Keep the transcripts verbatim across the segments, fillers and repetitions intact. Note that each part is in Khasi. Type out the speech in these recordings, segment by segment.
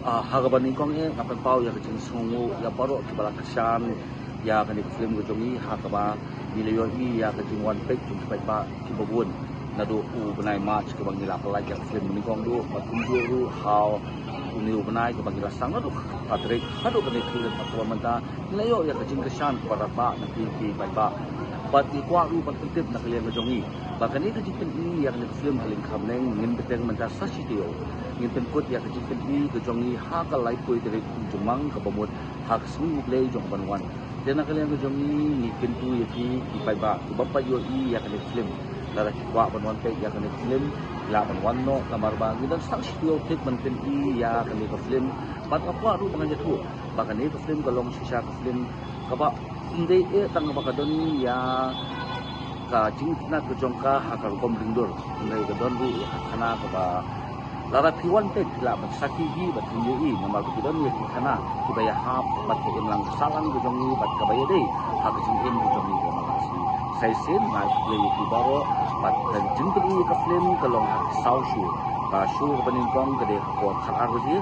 Ah, ha kaba nyngkong eh nga pynpaw ïa ka jingsngewnguh ïa baroh kiba la kyrshan ïa kane ka film ka jong ngi, ha kaba ngi la ïohi ïa ka jingwan peit jong ki paidbah kiba bun naduh u bnai March kaba ngi la pynlait ïa ka film. Nyngkong duh bad kumjuh ruh ha une u bnai kaba ngi la sdang naduh ka tarik haduh kane ka film, bad kaba mynta ngi la ïoh ïa ka jingkyrshan kaba radbah na ki, ki paidbah. Bad ngi kwah ruh ban pyntip na ka liang ka jong ngi ba kane ka jingpyni ïa kane ka film ha lyngkham neng ngin bteng mynta sa shi taïew. Ngin pynkut ïa ka jingpyni ka jong ngi ha ka laiphew tarik u Jymmang kaba mut ha ka sngi U Blei jong ka ban wan. Te na ka liang ka jong ngi ngi kyntu ïa ki, ki paidbah kiba pat ïohi ïa kane ka film, lada ki kwah ban wan peit ïa kane ka film ki lah ban wan noh, namar ba ngi don sa shi taïew thik ban pyni ïa kane ka film. Bad nga kwah ruh ba ngan ïathuh ba kane ka film ka long shisha ka film kaba ym dei eh tang ba ka don ïa ka jingitynnad ka jong ka ha ka rukom ringdur, hynrei ka don ruh ïa ka khana kaba lada phi wan peit phi lah ban sakhi hi bad phin ïohi, namar ba ki don ïa ki khana kiba ïahap bad ka imlang sahlang ka jong ngi bad kaba ïadei ha ka jingim ka jong ngi. Kaba la shi sa shisien nga ai khublei ïa phi baroh bad ka jingpyni ïa ka film ka long ha ki saw show. Ka show kaba nyngkong ka dei ha ka por khatar baje,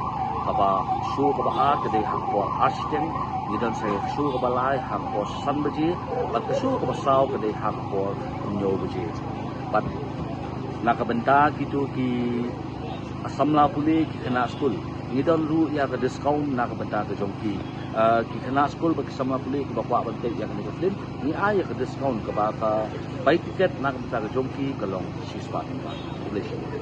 kaba show kaba ar ka dei ha ka por ar shiteng, ngi don sa ïa ka show kaba lai ha ka por san baje, bad ka show kaba saw ka dei ha ka por hynñiew baje. Bad na ka bynta kito ki samla pule, ki khynnah skul, ngi don ruh ïa ka discount na ka bynta ka jong ki. Ah, ki khynnah skul bad ki samla pule kiba kwah ban peit ïa kane ka film, ngi ai ïa ka discount kaba ka bai tiket na ka bynta ka jong ki ka long shispah tyngka. Khublei shibun.